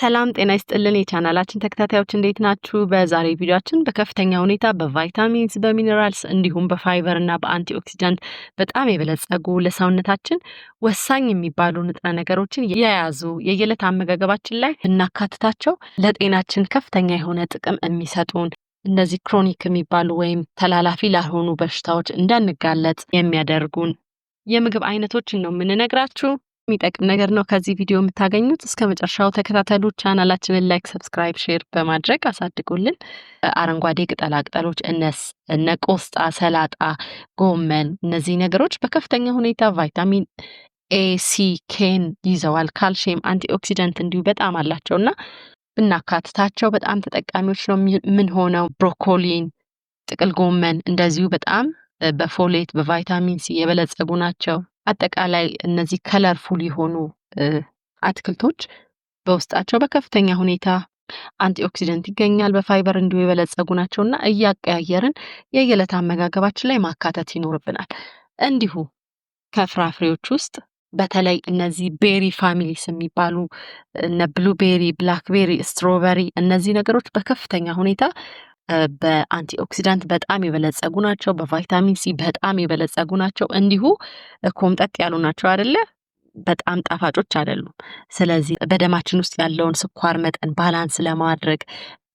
ሰላም ጤና ይስጥልን የቻናላችን ተከታታዮች፣ እንዴት ናችሁ? በዛሬ ቪዲዮአችን በከፍተኛ ሁኔታ በ vitamins፣ በ minerals እንዲሁም በፋይበር እና በ antioxidant በጣም የበለጸጉ፣ ለሰውነታችን ወሳኝ የሚባሉ ንጥረ ነገሮችን የያዙ፣ የየዕለት አመጋገባችን ላይ ብናካትታቸው ለጤናችን ከፍተኛ የሆነ ጥቅም የሚሰጡን፣ እነዚህ chronic የሚባሉ ወይም ተላላፊ ላልሆኑ በሽታዎች እንዳንጋለጥ የሚያደርጉን የምግብ አይነቶችን ነው የምንነግራችሁ። የሚጠቅም ነገር ነው ከዚህ ቪዲዮ የምታገኙት። እስከ መጨረሻው ተከታተሉ። ቻናላችንን like፣ subscribe፣ share በማድረግ አሳድጉልን። አረንጓዴ ቅጠላ ቅጠሎች እነ ቆስጣ፣ ሰላጣ፣ ጎመን፣ እነዚህ ነገሮች በከፍተኛ ሁኔታ ቫይታሚን ኤ፣ ሲ፣ ኬን ይዘዋል። ካልሽየም፣ antioxidant እንዲሁ በጣም አላቸው እና ብናካትታቸው በጣም ተጠቃሚዎች ነው የምንሆነው። ብሮኮሊን፣ ጥቅል ጎመን እንደዚሁ በጣም በ folate፣ በቫይታሚን ሲ የበለጸጉ ናቸው። አጠቃላይ እነዚህ colorful የሆኑ አትክልቶች በውስጣቸው በከፍተኛ ሁኔታ antioxidant ይገኛል። በፋይበር እንዲሁ የበለጸጉ ናቸው እና እያቀያየርን የየዕለት አመጋገባችን ላይ ማካተት ይኖርብናል። እንዲሁ ከፍራፍሬዎች ውስጥ በተለይ እነዚህ berry families የሚባሉ እነ blueberry፣ blackberry፣ strawberry፣ እነዚህ ነገሮች በከፍተኛ ሁኔታ በ antioxidant በጣም የበለጸጉ ናቸው። በቫይታሚን ሲ በጣም የበለጸጉ ናቸው። እንዲሁ ኮምጠጥ ያሉ ናቸው አይደለ? በጣም ጣፋጮች አይደሉም። ስለዚህ በደማችን ውስጥ ያለውን ስኳር መጠን balance ለማድረግ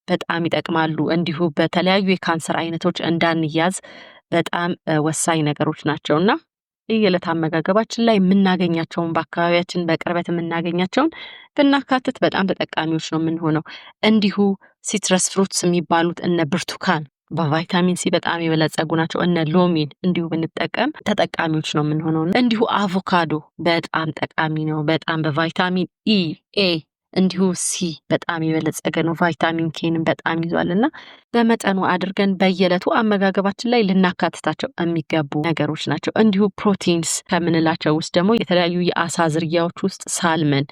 በጣም ይጠቅማሉ። እንዲሁ በተለያዩ የካንሰር አይነቶች እንዳንያዝ በጣም ወሳኝ ነገሮች ናቸው እና የዕለት አመጋገባችን ላይ የምናገኛቸውን፣ በአካባቢያችን በቅርበት የምናገኛቸውን ብናካትት በጣም ተጠቃሚዎች ነው የምንሆነው። እንዲሁ citrus fruits የሚባሉት እነ ብርቱካን በቫይታሚን ሲ በጣም የበለጸጉ ናቸው። እነ ሎሚን እንዲሁ ብንጠቀም ተጠቃሚዎች ነው የምንሆነው። እንዲሁ አቮካዶ በጣም ጠቃሚ ነው። በጣም በቫይታሚን ኢ፣ ኤ እንዲሁ ሲ በጣም የበለጸገ ነው። ቫይታሚን ኬንም በጣም ይዟል እና በመጠኑ አድርገን በየዕለቱ አመጋገባችን ላይ ልናካትታቸው የሚገቡ ነገሮች ናቸው። እንዲሁ proteins ከምንላቸው ውስጥ ደግሞ የተለያዩ የአሳ ዝርያዎች ውስጥ salmon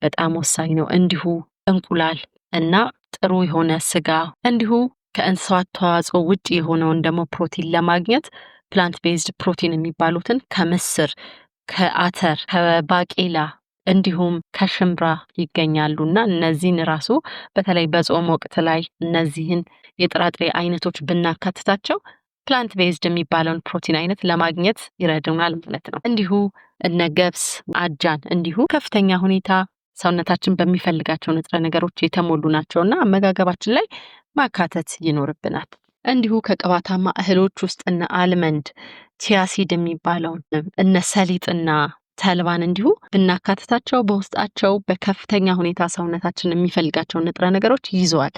በጣም ወሳኝ ነው። እንዲሁ እንቁላል እና ጥሩ የሆነ ስጋ፣ እንዲሁ ከእንስሳት ተዋጽኦ ውጭ የሆነውን ደግሞ ፕሮቲን ለማግኘት plant based protein የሚባሉትን ከምስር፣ ከአተር፣ ከባቄላ እንዲሁም ከሽምብራ ይገኛሉ እና እነዚህን ራሱ በተለይ በጾም ወቅት ላይ እነዚህን የጥራጥሬ አይነቶች ብናካትታቸው plant based የሚባለውን ፕሮቲን አይነት ለማግኘት ይረዱናል ማለት ነው። እንዲሁ እነ ገብስ፣ አጃን እንዲሁ ከፍተኛ ሁኔታ ሰውነታችን በሚፈልጋቸው ንጥረ ነገሮች የተሞሉ ናቸው እና አመጋገባችን ላይ ማካተት ይኖርብናል። እንዲሁ ከቅባታማ እህሎች ውስጥ እነ almond፣ chia seed የሚባለውን፣ እነ ሰሊጥና ተልባን እንዲሁ ብናካትታቸው በውስጣቸው በከፍተኛ ሁኔታ ሰውነታችን የሚፈልጋቸውን ንጥረ ነገሮች ይዘዋል።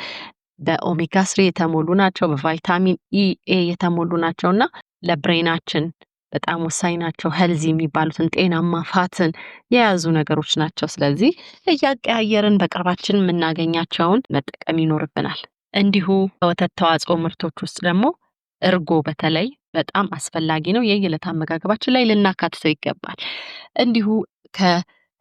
በ omega 3 የተሞሉ ናቸው። በቫይታሚን ኢ፣ ኤ የተሞሉ ናቸው እና ለ brain ኣችን በጣም ወሳኝ ናቸው። Healthy የሚባሉትን ጤናማ fat ን የያዙ ነገሮች ናቸው። ስለዚህ እያቀያየርን በቅርባችን የምናገኛቸውን መጠቀም ይኖርብናል። እንዲሁ ከወተት ተዋጽኦ ምርቶች ውስጥ ደግሞ እርጎ በተለይ በጣም አስፈላጊ ነው። የየዕለት አመጋገባችን ላይ ልናካትተው ይገባል። እንዲሁ ከ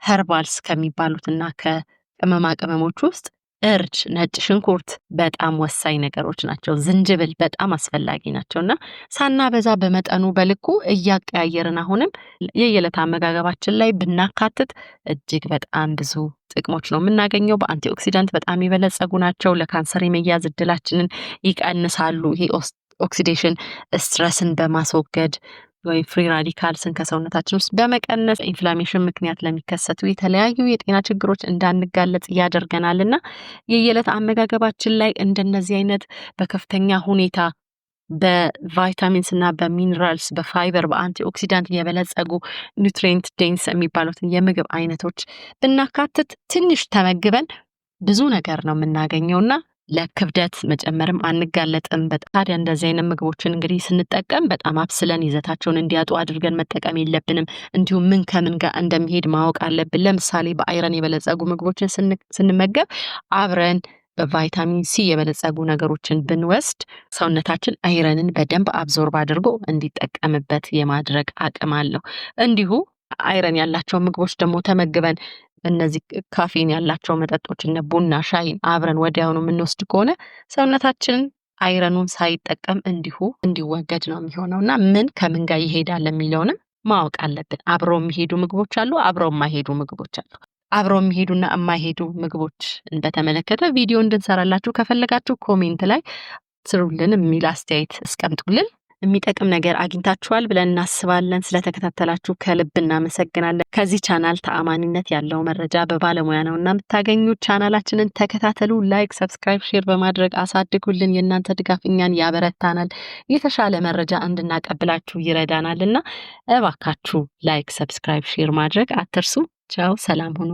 herbals ከሚባሉትና ከቅመማ ቅመሞች ውስጥ እርድ፣ ነጭ ሽንኩርት በጣም ወሳኝ ነገሮች ናቸው። ዝንጅብል በጣም አስፈላጊ ናቸው እና ሳናበዛ በመጠኑ በልኩ እያቀያየርን አሁንም የየዕለት አመጋገባችን ላይ ብናካትት እጅግ በጣም ብዙ ጥቅሞች ነው የምናገኘው። በ antioxidant በጣም የበለጸጉ ናቸው። ለካንሰር የመያዝ እድላችንን ይቀንሳሉ። ይሄ oxidation stress ን በማስወገድ ወይም free radicals ን ከሰውነታችን ውስጥ በመቀነስ inflammation ምክንያት ለሚከሰቱ የተለያዩ የጤና ችግሮች እንዳንጋለጥ ያደርገናል እና የየዕለት አመጋገባችን ላይ እንደነዚህ አይነት በከፍተኛ ሁኔታ በቫይታሚንስ እና በ minerals፣ በ fiber፣ በ antioxidant የበለጸጉ nutrient dense የሚባሉትን የምግብ አይነቶች ብናካትት ትንሽ ተመግበን ብዙ ነገር ነው የምናገኘውና ለክብደት መጨመርም አንጋለጥም። ታዲያ እንደዚህ አይነት ምግቦችን እንግዲህ ስንጠቀም በጣም አብስለን ይዘታቸውን እንዲያጡ አድርገን መጠቀም የለብንም። እንዲሁም ምን ከምን ጋር እንደሚሄድ ማወቅ አለብን። ለምሳሌ በ iron የበለጸጉ ምግቦችን ስንመገብ አብረን በቫይታሚን ሲ የበለጸጉ ነገሮችን ብንወስድ ሰውነታችን iron ን በደንብ absorb አድርጎ እንዲጠቀምበት የማድረግ አቅም አለው። እንዲሁ iron ያላቸው ምግቦች ደግሞ ተመግበን እነዚህ ካፌን ያላቸው መጠጦች እነ ቡና፣ ሻይን አብረን ወዲያውኑ የምንወስድ ከሆነ ሰውነታችንን iron ኑን ሳይጠቀም እንዲሁ እንዲወገድ ነው የሚሆነው እና ምን ከምን ጋር ይሄዳል የሚለውንም ማወቅ አለብን። አብረው የሚሄዱ ምግቦች አሉ፣ አብረው የማይሄዱ ምግቦች አሉ። አብረው የሚሄዱና የማይሄዱ ምግቦች በተመለከተ ቪዲዮ እንድንሰራላችሁ ከፈለጋችሁ comment ላይ ስሩልን የሚል አስተያየት አስቀምጡልን። የሚጠቅም ነገር አግኝታችኋል ብለን እናስባለን። ስለተከታተላችሁ ከልብ እናመሰግናለን። ከዚህ ቻናል ተአማኒነት ያለው መረጃ በባለሙያ ነው እና የምታገኙት። ቻናላችንን ተከታተሉ። Like፣ subscribe፣ share በማድረግ አሳድጉልን። የእናንተ ድጋፍ እኛን ያበረታናል፣ የተሻለ መረጃ እንድናቀብላችሁ ይረዳናል እና እባካችሁ like፣ subscribe፣ share ማድረግ አትርሱ። ቻው፣ ሰላም ሁኑ።